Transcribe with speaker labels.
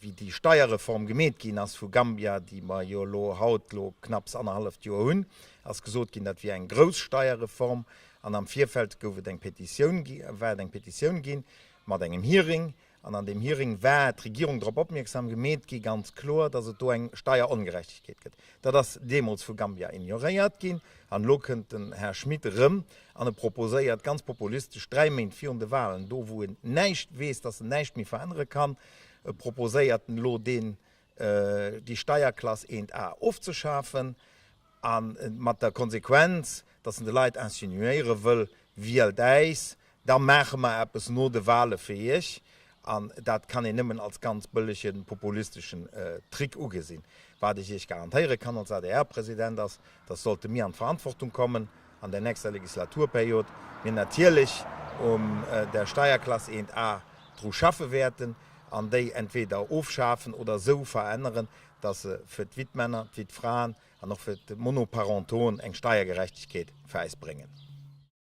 Speaker 1: Wéi déi Steierreform gemeet ginn ass vu Gambia, déi mer jo elo haut elo knapps annerhalleft Joer hunn, ass gesot ginn, dat wier eng grouss Steierreform. An am Virfeld gouf et eng Petitioun, war et eng Petitioun ginn mat engem Hearing. An an deem Hearing war d'Regierung drop opmierksam gemeet gi ganz kloer, datt et do eng Steierongerechtegkeet gëtt. Dat ass deemools vu Gambia ignoréiert ginn. An elo kënnt den Här Schmit erëm an e proposéiert ganz populistesch, dräi Méint virun de Wahlen, do wou en näischt weess, datt en näischt méi verännere kann, proposéiert en elo deen, déi Steierklass 1A ofzeschafen. A mat der Konsequenz, datt en de Leit insinuéiere wëll, Wielt äis, da maache mer eppes no de Wahle fir iech. An dat kann een nëmmen als ganz bëllege populisteschen Trick ugesinn. Wat ech iech garantéiere kann als ADR-President ass, datt sollte mir an d'Verantwortung kommen an der nächster Legislaturperiod, mir natierlech um der Steierklass 1A dru schaffe wäerten an déi entweder ofschafen oder esou veränneren, datt se fir d'Wittmänner, d'Wittfraen an och fir d'Monoparentoen eng Steiergerechtegkeet fir äis bréngen.